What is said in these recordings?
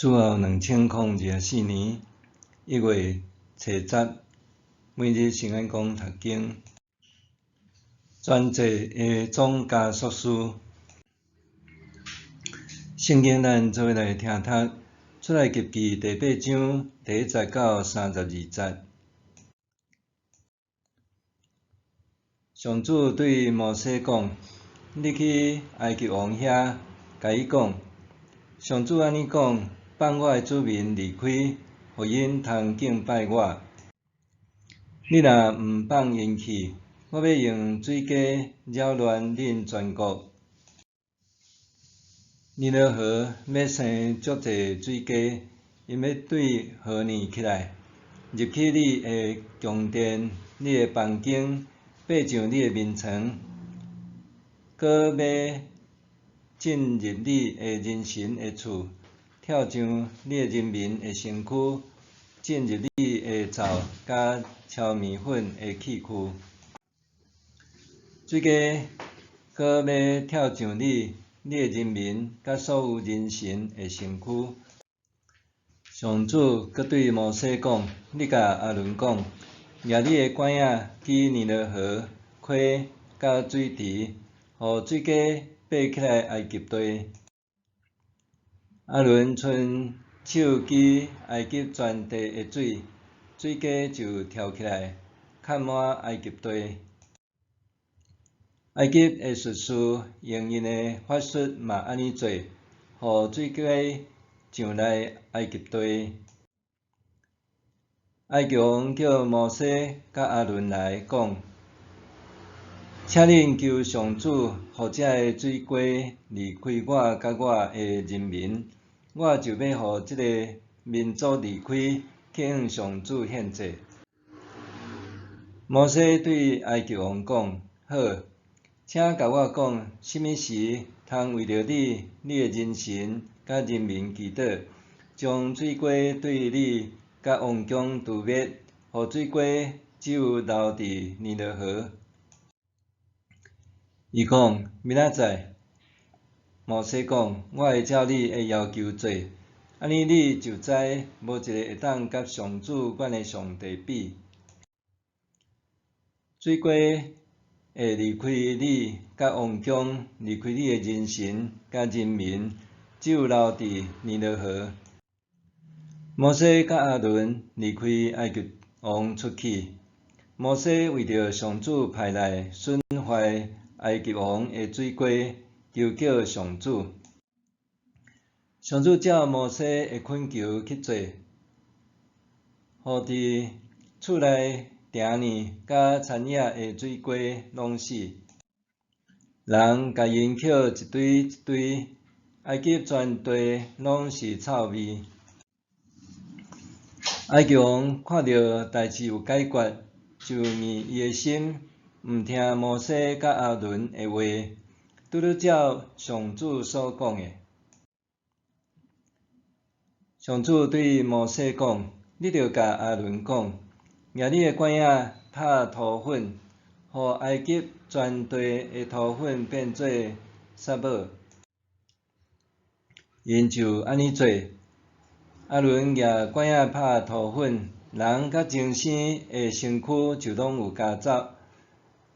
主後2024年1月初十，每日聖安公讀經，全濟的總加速師。聖經咱做伙來聽讀出埃及記第八章第一節到32節。上主對摩西講：你去埃及王遐，共伊講，上主按呢講，放我的子民離開，予𪜶通敬拜我。你若毋放𪜶去，我欲用水雞擾亂恁全國。尼羅河欲生足濟水雞，𪜶欲對河膩起來，入去你的宮殿、你的房間，爬上你的眠床，閣欲進入你的人神的厝，跳上你的人民的身軀，進入你的灶佮敲麵粉的器具。水雞閣欲跳上你、你的人民佮所有人神的身軀。上主閣對摩西講：你共亞倫講，舉你的拐仔舉尼羅河、溪佮水池，予水雞爬起來埃及地。亞倫伸手舉埃及全地的水，水雞就跳起來，崁滿埃及地。埃及的術士用𪜶的法術嘛按呢做，予水雞上來埃及地。埃及王叫摩西佮亞倫來講：請恁求上主，予這个水雞離開我佮我的人民，我就欲予這个民族離開，去向上主獻祭。摩西對埃及王講：好，請共我講，啥物時通為著你、你的人神佮人民祈禱，將水雞對你佮王宮除滅，予水雞只有留佇尼羅河。伊講：明仔載。摩西講：我會照你的要求做，按呢你就知無一个會當佮上主阮的上帝比。水雞會離開你佮王宮，離開你的人神佮人民，只有留佇尼羅河。摩西佮亞倫離開埃及王出去。摩西為著上主派來損壞埃及王的水雞，求叫上主。上主照摩西的懇求去做，予佇厝內埕膩佮田野的水雞攏死。人共𪜶抾一堆一堆，埃及全地攏是臭味。埃及王看著代誌有解決，就硬伊的心，毋聽摩西佮亞倫的話，拄拄照上主所講的。上主對摩西講：你著共亞倫講，舉你的拐仔拍塗粉，予埃及全地的塗粉變做虱母。𪜶就按呢做。亞倫舉拐仔拍塗粉，人佮牲牲的身軀就攏有膠雜。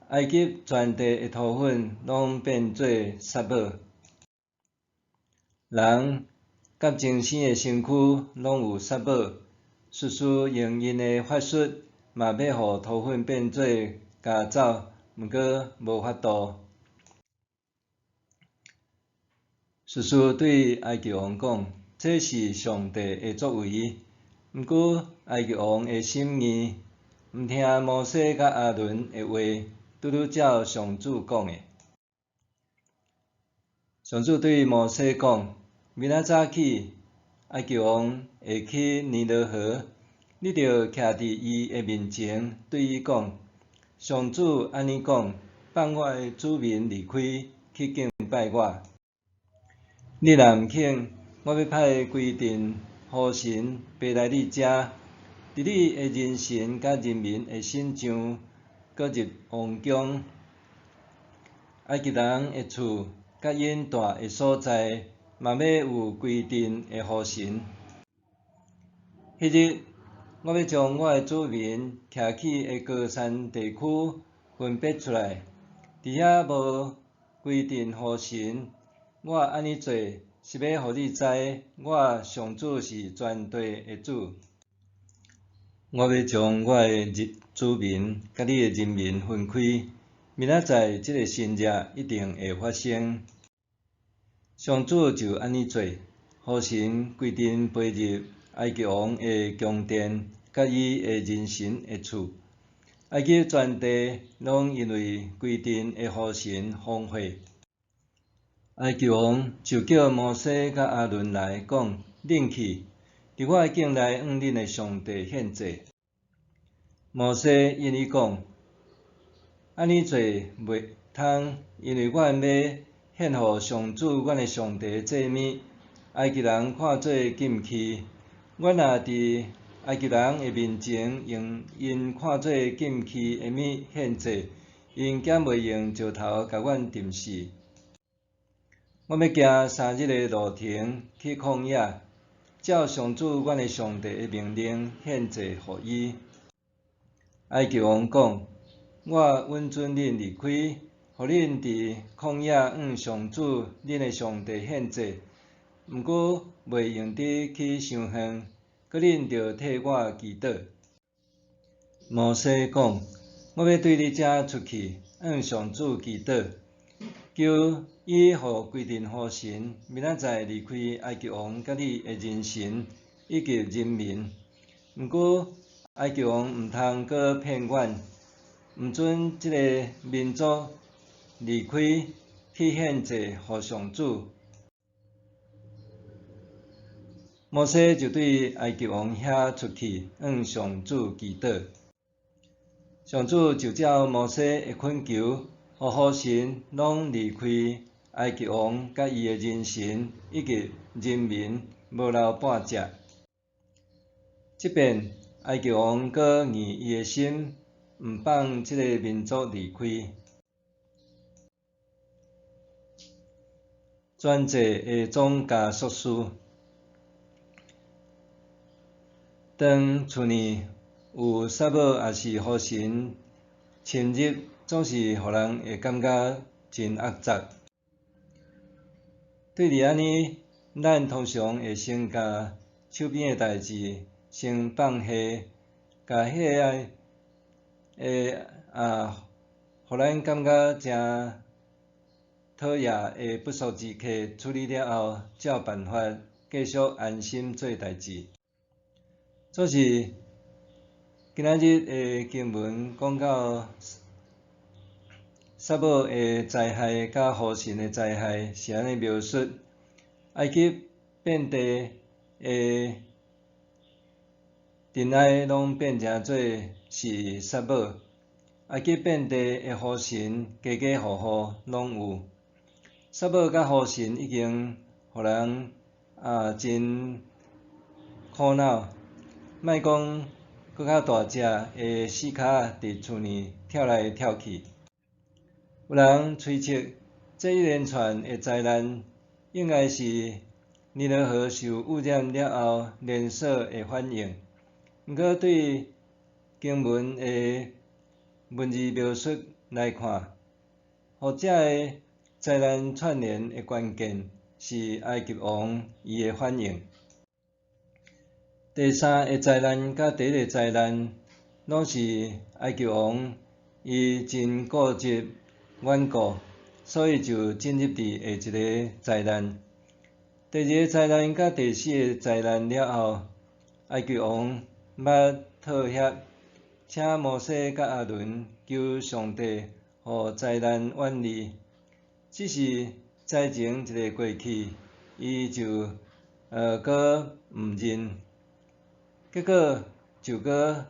埃及全地的塗粉攏變做虱母，人佮牲牲的身軀攏有虱母。術士用𪜶的法術，嘛欲予塗粉變做膠雜，毋過無法度。術士對埃及王講：這是上帝的作為。毋過埃及王的心硬，毋聽摩西佮亞倫的話，拄拄照上主講的。上主對摩西講：明仔早起，埃及王會去尼羅河，你著徛佇伊的面前，對伊講：上主按呢講，放我的子民離開，去敬拜我。你若毋肯，我欲派規陣烏蟳爬來你遮，佇你的人神佮人民的身上，閣入王宮。埃及人的厝佮𪜶蹛的所在，嘛欲有規陣的雨神。彼日，我欲將我的子民徛起的歌珊地區分別出來，佇遐無規陣雨神。我按呢做，是欲予你知，我上主是全地的主。我欲將我的子民佮你的人民分開，明仔載這个神跡一定會發生。上主就按呢做，雨神規陣飛入埃及王的宮殿，佮伊的人神的厝。埃及全地攏因為規陣的雨神荒廢。埃及王就叫摩西佮亞倫來講：恁去，佇我的境內向恁的上帝獻祭。摩西應伊講：按呢做袂通，因為阮欲獻予上主阮的上帝的祭物，埃及人看做禁忌。阮若佇埃及人的面前用𪜶看做禁忌的物獻祭，𪜶敢袂用石頭共阮擲死？我欲行三日的路程去曠野，照上主阮的上帝的命令獻祭予伊。埃及王講：我允准恁離開，予恁佇曠野向上主恁的上帝獻祭，毋過袂用得去傷遠，閣恁著替我祈禱。摩西講：我欲對你遮出去，向上主祈禱，求伊予規陣雨神明仔載離開埃及王佮你的人神以及人民。毋過埃及王毋通閣騙阮，毋准這个民族離開去獻祭予上主。摩西就對埃及王遐出去，向上主祈禱。上主就照摩西的懇求，予雨神攏離開埃及王佮伊的人神以及人民，無留半隻。這遍埃及王閣硬伊的心，毋放這个民族離開。專制的總加速師，當厝內有沙母抑是雨神侵入，總是予人會感覺真壓榨。對佇按呢，咱通常會先共手邊的代誌先放下，共彼个會啊，予咱感覺誠討厭的不速之客處理了後，才有辦法繼續安心做代誌。總是今仔日的經文講到撒母的災害佮雨神的災害是按呢描述：埃及遍地的塵埃攏變成做是撒母，埃及遍地的雨神家家戶戶攏有。撒母佮雨神已經予人啊真苦惱，莫講閣較大隻的死跤佇厝內跳來跳去。有人揣測，這一連串的災難應該是尼羅河受污染了後連鎖的反應。毋過對經文的文字描述來看，予這个災難串聯的關鍵是埃及王伊的反應。第三个災難佮第一个災難，攏是埃及王伊真固執頑固，所以就進入佇下一个災難。第二个災難佮第四个災難了後，埃及王捌妥協，請摩西佮亞倫求上帝予災難遠離。只是災情一个過去，伊就閣毋認，結果就閣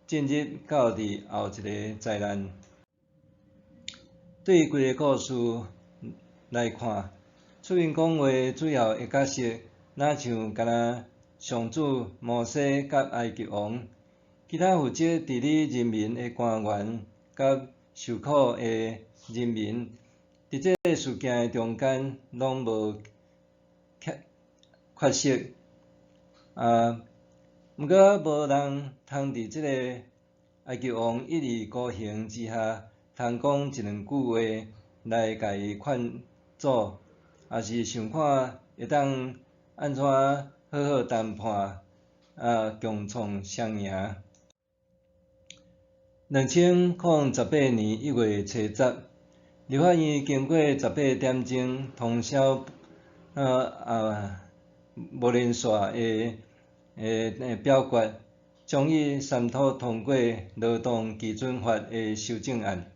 進入到佇後一个災難。對規个故事來看，出面講話主要的角色，若像敢若上主、摩西佮埃及王，其他負責治理人民的官員佮受苦的人民，佇這个事件的中間，攏無缺失。啊，毋過無人通佇這个埃及王一意孤行之下，通講一兩句話來共伊勸阻，抑是想看會當按怎好好談判，啊，共創雙贏。2018年1月初10，立法院經過18點鐘通宵無連續的表決，終於三讀通過勞動基準法的修正案。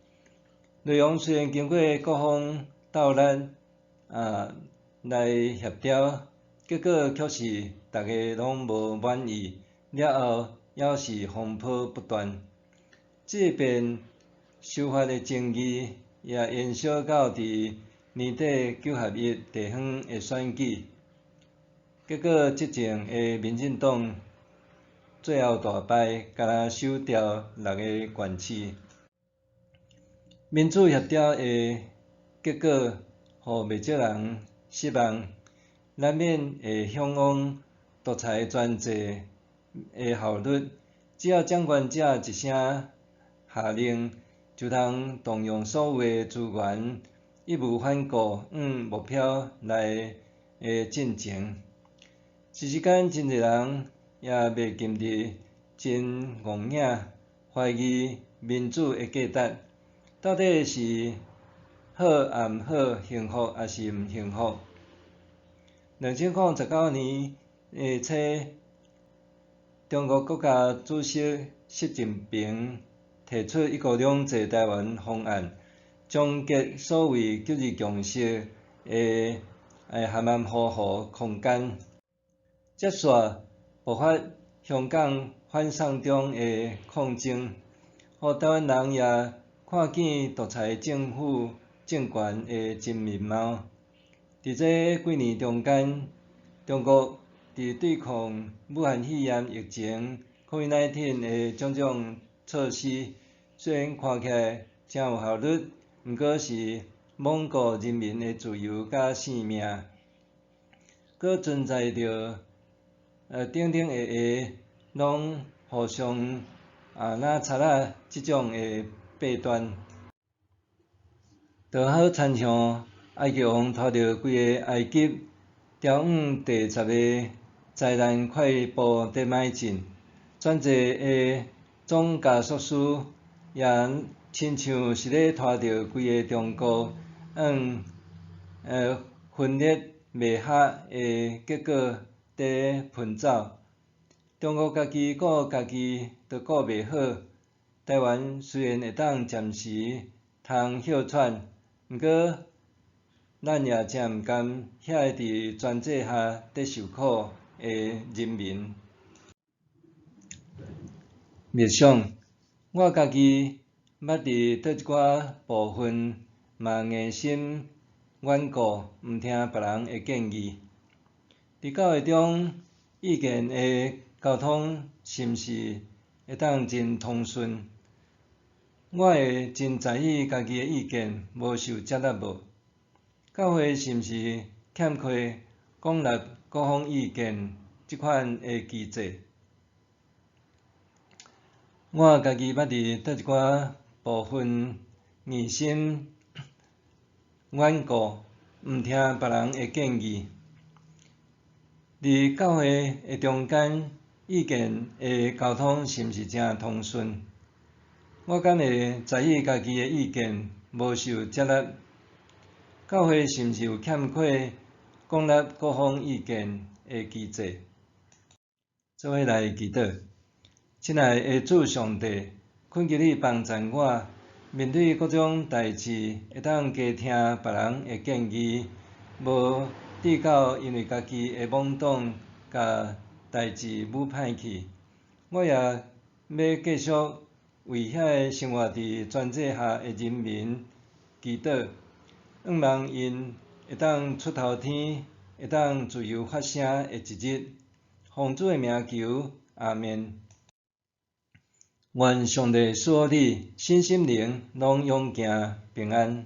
內容雖然經過各方鬥力來協調，結果卻是逐家攏無滿意，了後猶是風波不斷。這遍修法的爭議也延燒到佇年底九合一地方的選舉，結果執政的民進黨最後大敗，干焦守牢六个縣市。民主協調的結果，予袂少人失望，難免會嚮往獨裁專制的效率。只要掌權者一聲下令，就通動用所有的資源，義無反顧向目標來進前。一時間，真濟人也袂禁得真戇影，懷疑民主的價值，到底是好抑毋好，幸福抑是毋幸福？2019年初，中國國家主席習近平提出“一國兩制”台灣方案，終結所謂九二共識的含含糊糊空間，接續爆發香港反送中的抗爭，予台灣人也看見獨裁政府政權的真面貌。佇這幾年中間，中國佇對抗武漢肺炎疫情（COVID-19）的種種措施，雖然看起來誠有效率，毋過是罔顧人民的自由佮性命，閣存在著頂頂下下攏互相若賊仔這種的弊端，就好親像埃及王拖著規个埃及，朝向第十个災難快步佇邁進，專制的總加速師也親像是咧拖著規个中國向分裂滅合的結果佇奔走。中國家己顧家己都顧袂好，台灣雖然會當暫時通歇喘，毋過咱也誠毋甘遐个佇專制下佇受苦的人民。默想，我家己捌佇佗一寡部分嘛硬心頑固，毋聽別人的建議。佇教會中，意見的溝通是毋是會當真通順？我會真在意家己的意見無受接納無？教會是毋是欠缺廣納各方意見這款的機制？我家己捌佇佗一寡部分硬心頑固，毋聽別人的建議。佇教會的中間，意見的溝通是毋是誠通順？我敢會在意家己的意見無受接納？教會是毋是有欠缺廣納各方意見的機制？做伙來祈禱，親愛的主上帝，懇求你幫贊我，面對各種代誌，會當加聽別人的建議，無至到因為家己的懵懂，共代誌舞歹去。我也欲繼續為遐个生活佇專制下的人民祈禱，向望𪜶會當出頭天，會當自由發聲的一日。奉主的名求，阿們。願上帝賜予你身心靈攏勇健平安。